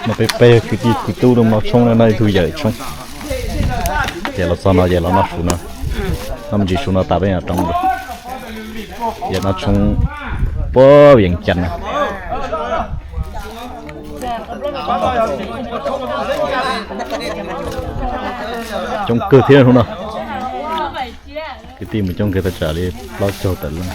No peb peb kwv tij kwv tub no tshoob na, no ib tug yawm tshoob. Ces los txog no ces los noj su no, noj me ntsis su no tas peb mam rov mus. Yawm no tshoob puag Vias Cas no. Coob kawg thiab hnub no. Kwv tij mus coob kawg, thaj tsam li plaub caug tawm leej.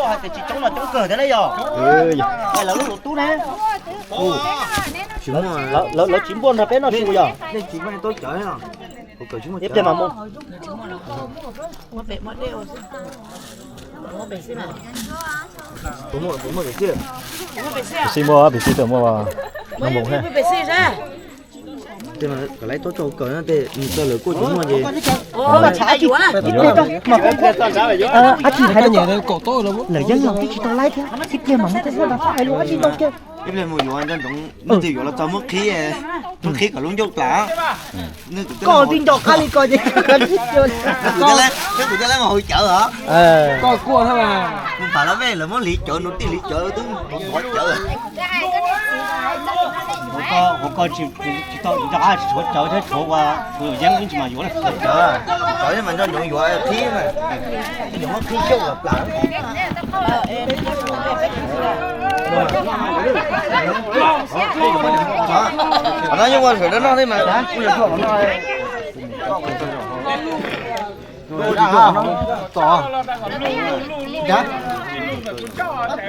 Hais tias tsis coob los coob kawg thiab na yog. Lawv lub tub ne. Lawv tsis npuaj nrog peb noj su yog. Ib pliag mas mus. Pem xij muaj, pem xij tawm muaj noj npoos thiab. Tej no kom lawv tau tso kaws na, tej nws txog lawv kuj tsis muaj ces. Ab tsi hais tias lawv yeej los twb tsis tau laib thiab, ib pliag mam mus tej xwb, hais lus ab tsi tau kiag. Ib pliag mus yuav nco ntsoov, muaj twg yuav los txog muab qhib, muab qhib kom lub ncauj plam. Koj twb nco qab li ko ces. Kuv thiaj li mus hauv cawv os. Koj kuaj thiab mas. Kuv pam lab vej lawv muab hliv cawv, nws tij hliv cawv twb ntov cawv. Kuv ko tsis tau nco qab, tsis tshuav cawv thiab, tshuav ua tus yeeb ib ntsis mas yuav cawv, cawv mas nco ntsoov yuav qhib mas, nco ntsoov muab qhib ncauj kom plam. Qhov no yeej ua sawv daws noj thiab mas.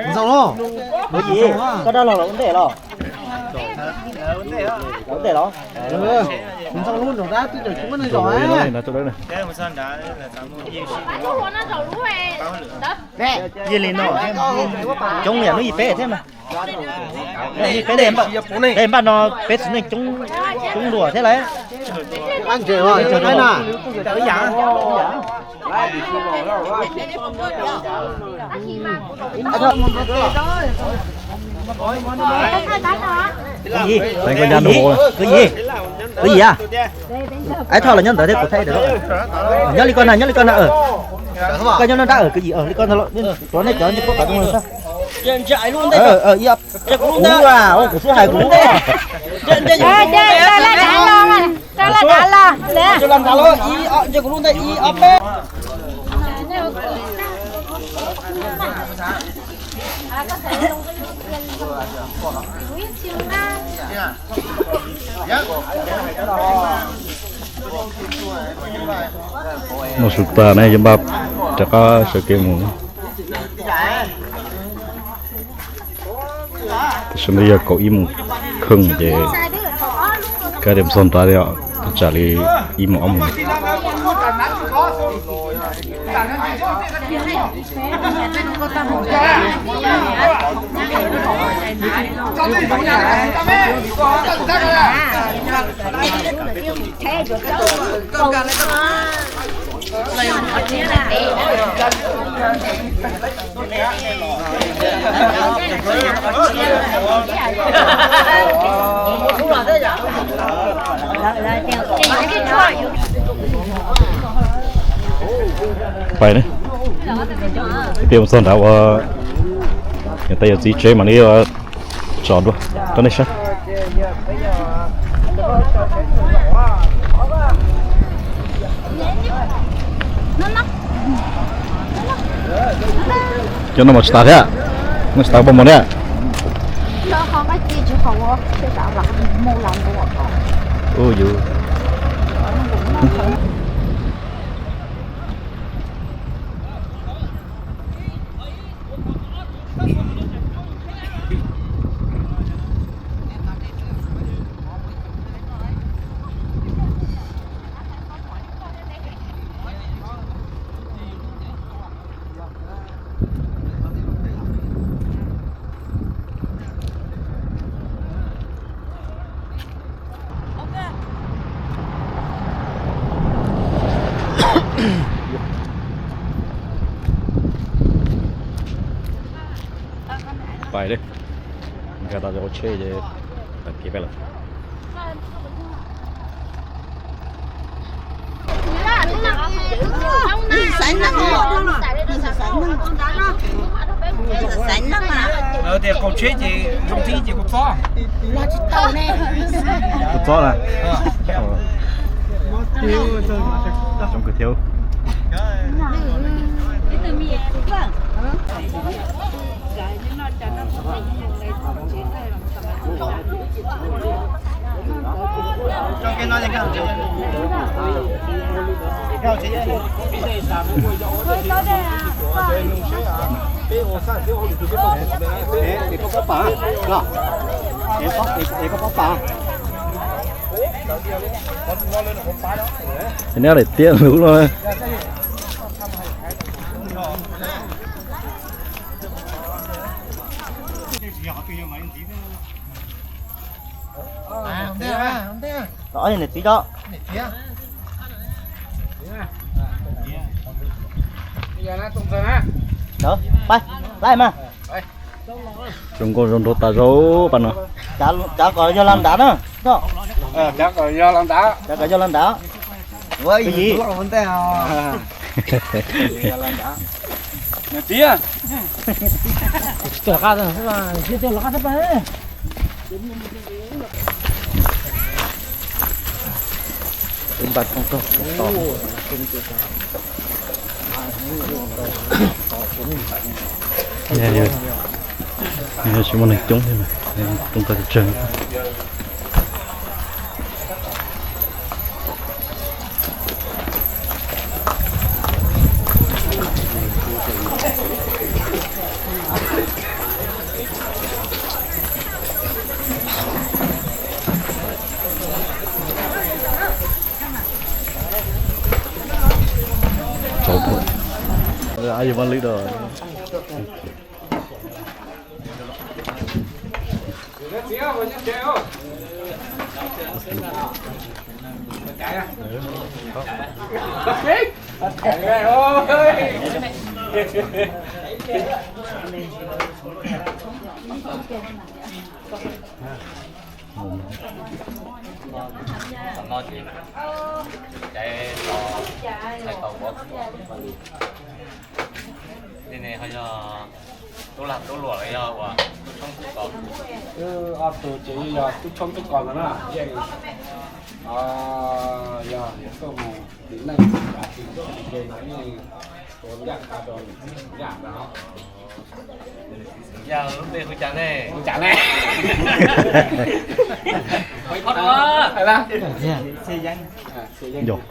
Ntxoo los, koj dab laug los ua ntej los? Los ua ntej los? Ntxoo lub nraum dab twb tseem tsis muaj neeg zom. Yij li no coob yam hnub yim peb thiab mas. Peb npaj no peb txiv neej coob luaj thiab lauj. Kwv Yig, kwv Yig, kwv Yig a. Ib thoj los nyob ntawd thiab kuv thaij. Nyob li ko na, nyob li ko na. Koj nyob nruab nrab kwv Yig, li ko tuav nej cov ncej puab kom zoo. Kuv, kuv xub hais kuv. Rau laj dav los, rau laj dav los. Noj su tag ne, yuav npaj rov qab sawv kev mus. Tam sim no yog kaum ib moos kheej ces kav tias mus txog nrad thiab, tsam li ib moos ob moos. Pais ne, tias mus txog nrad ua niam tais yawm txiv tsev mam li tso dua rau nej saib. Cov no mas tsis tas thiab, no tsis tas poj mus thiab. Ua yus. Pais li, nkag tau cov tsheb ces tag kev peb lawm. Tias qaug tsheb ces zoo thiab ces kuv txob. Kuv txob na. Coob kawg thiab. Neb daim tiab lub no. Niam txiv tso. Pab, pab mas. Zoo nkauj zoo nraug tas zog pab no. Cov kom yog los nrad na. Cov kom yog los nrad. Cov kom yog los nrad. Ua yim. Niam txiv. Tsis muaj neeg coob thiab, rooj tag tsawg. Ab, yog Vaj Lwm da. Tub lag tub luam los yog ua tub tshoob tub kos? Wb ob tug ces yog tub tshoob tub kos ntag na, yeej, yog tuaj mus tim neej tim yaig los yeej tua ncaj qha rau niam txiv Xeem Yaj ntag. Yaj lub npe hu cas ne? Hu cas ne? Yog.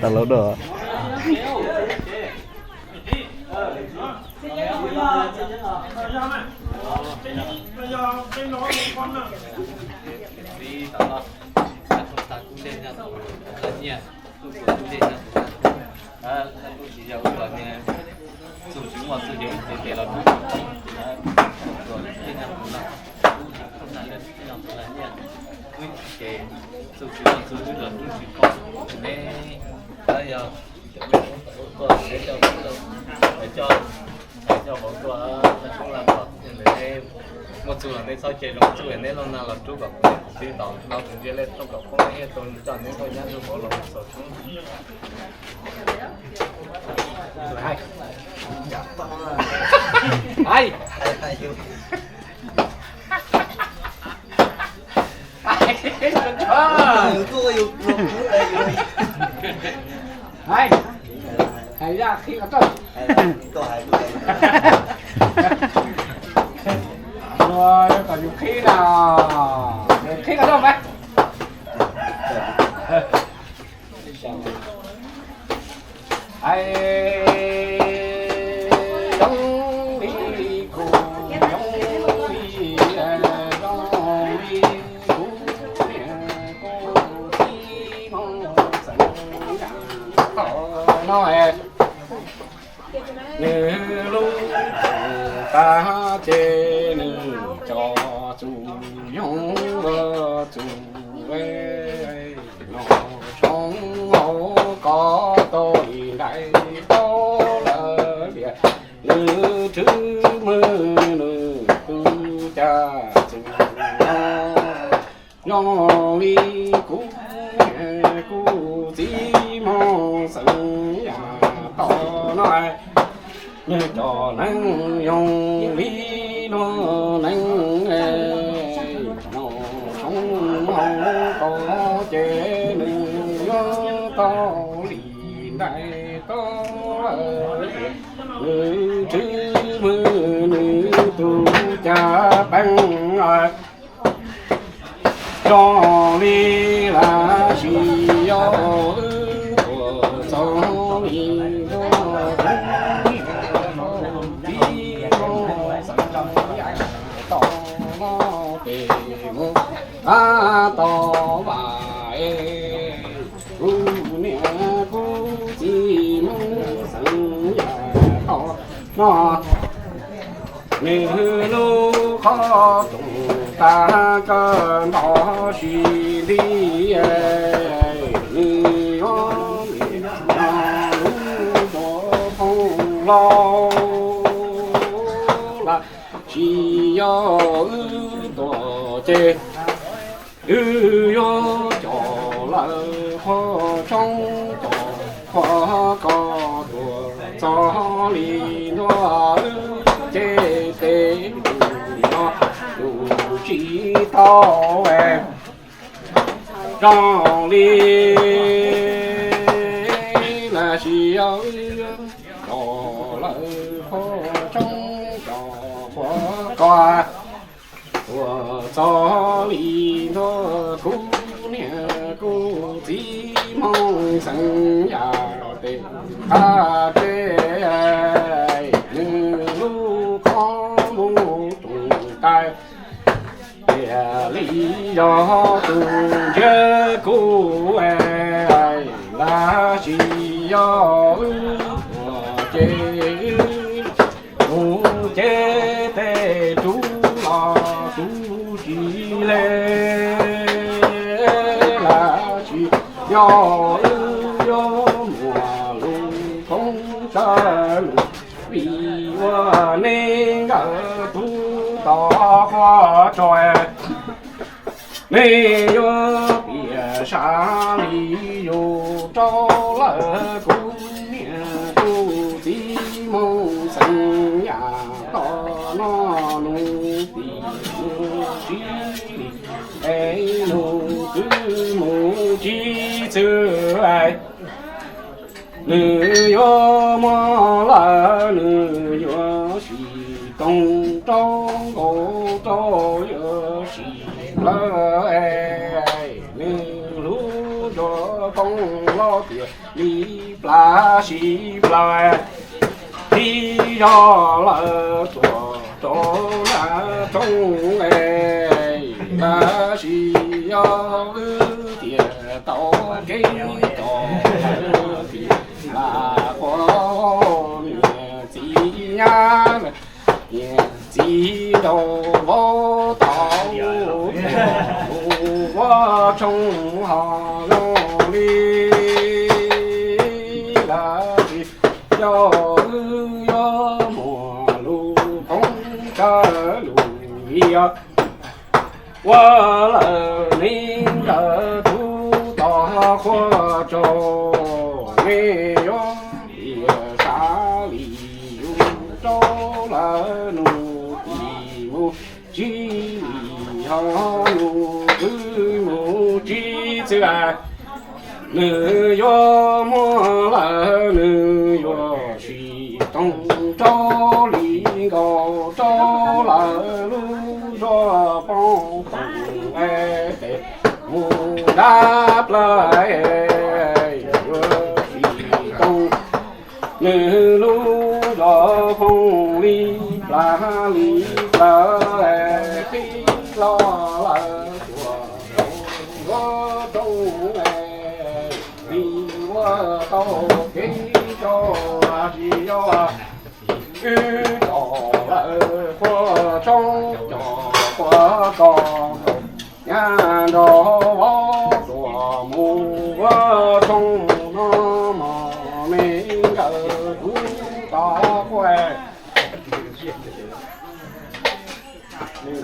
Tas laus da. Muaj txuj los nej txhob cem zoo txuj, neb loj nag los rub kom kuv tib tau no tus ntsia lej rooj kom poob ib tug coj neb nkauj nyab ntsuag vauv los xaus tshoob. Hais, hais zaj qhib qhov rooj. Ua kom yus qhib na, qhib qhov rooj mas. Hais, zoo li kuv, zoo li, zoo li kuv, kuv txiv hmoob Xeem Yaj no es. Nws lub tag ces nws cov txuj yoog txuj no tshoob hauv koj tau li nraim tau lawm liam. Nws tswv mwg nws tu cas txuj no zoo li kuv Kuv txiv Hmoob Xeem Yaj tom no, nws cov neeg yoog li luag neeg, noj tshoob hauv tod ces nws yuav tau li ntais tod lawm. Nws tswv hwm nws tus cav peev zoo li lab sis yog wb tuaj txog li ntuj tib tau no pem mus qab tau vam es kuv niam kuv txiv Hmoob Xeem Yaj tom no, nws lub qhov rooj tag kawg nto sis nti, nws yuav me no lub nroog phooj laus lab sis yog wb tuaj ces wb yuav coj lawv qhov tshoob coj qhov kos tuaj txog li ntua wb ces tej tus no yus tsis tau zoo li lab sis yog wb coj lawv qhov tshoob coj qhov kos tuaj txog li ntua kuv niam kuv txiv Hmoob Xeem Yaj tes qab teb, nws lub qhov muag rooj tag tiag li yog tus ntsiab kub lab sis yog wb tuaj ces wb mus ces tej rub los rub tsis le lab sis yog wb yuav muaj lub koob tsawv lug vim ua neej nkawd tub tom qhov tsua. Nej yuav piav sab li yus rau lawv kuv niam kuv txiv Hmoob Xeem Yaj tom no nus tim nus tsis li es nus twb mus tsis txwm. Nws yuav muab lawm nws yuav sim toog rau nkaus rau yuav sim lawm. Nws hlub nruab phooj lab tiag li plab sis plaws. Tib yog lawv tuaj rau nram roob es lab sis yog wb tiag tau kev coj lawv tiag lam quav niam txiv nyab niam txiv nraug vauv tau mus ua tshoob ho zoo li lab sis yog wb yuav muaj lub koob tsawv lug vim yog ua lawm neej nkawd tub tom qhuav tsua. Nej yuav piav sab li yus rau lawv nus tim mus tsis li ho nus twb mus tsis txwm. Nws yuav muab lawm nws yuav sim toog rau li nkaus rau lawv lub nruab phooj toog es tes mus dab plaws yuav sim toog. Nws lub nruab phooj li plab li plaws qhib los lawm tuaj rau nruab roob li ua tau kev rau lab sis yog wb coj lawv qhuav tshoob coj qhuav kos nyab nraug vauv tuaj mus ua tshoob no mog. Neej nkawd tub tom qhuav nws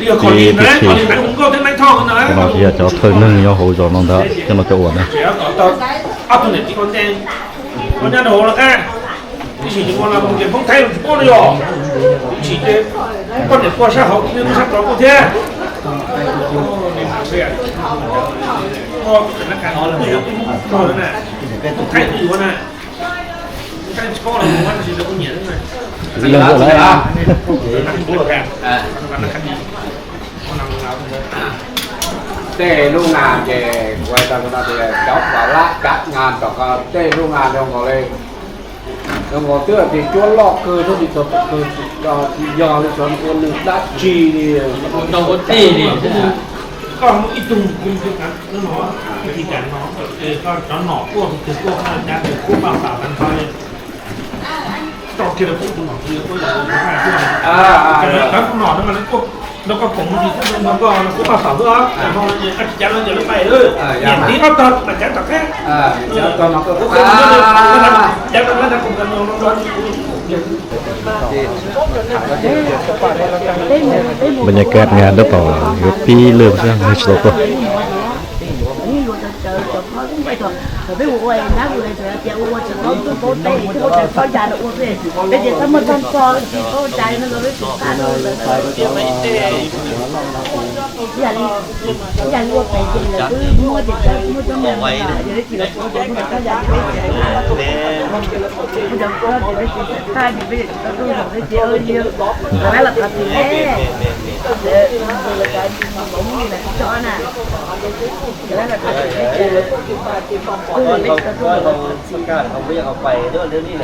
Ib tug thib, no yog cov thawj neeg nyob hauv zos no ntag coj no coj ua na. Ib sim ces ua no ces Hmoob Thaib tsis paub li os. Ib sim ces poj niam pog sab hauv thiab sab tod kuj thiab. Hmoob Thaib twb yuav na. Hmoob Thaib tsis paub los ua tab sis lawv kuj nyiam na. Tej lub nas ces kuv hais tau no tias cov uas lab kav nas tom ko tej lub nas zoo nkaus li, zoo nkaus twb tias cuab loj kawg thiab li, txog tom kawg tsis yog li, txog ua nws dab tsi li. Koj muaj ib tug no, ib tug cas no, koj cov nom tuaj tus twg tuaj koj cav tus kub paj xav tag nrho li. Tso kiag rau kuv tus nom, kuv yuav kuv nom no mas kuv nrog koj koom mus tsis txhob nrog koj kub paj xav xwb, koj tsis cav no ces lawv pais lawm. Niam txiv ob tog mas cav tom qab. Cav tom qab. Bas nyas kas nyas tab tom yuav pib lwj xwb, neeg tsis tau tuaj. Pab pais lawm li.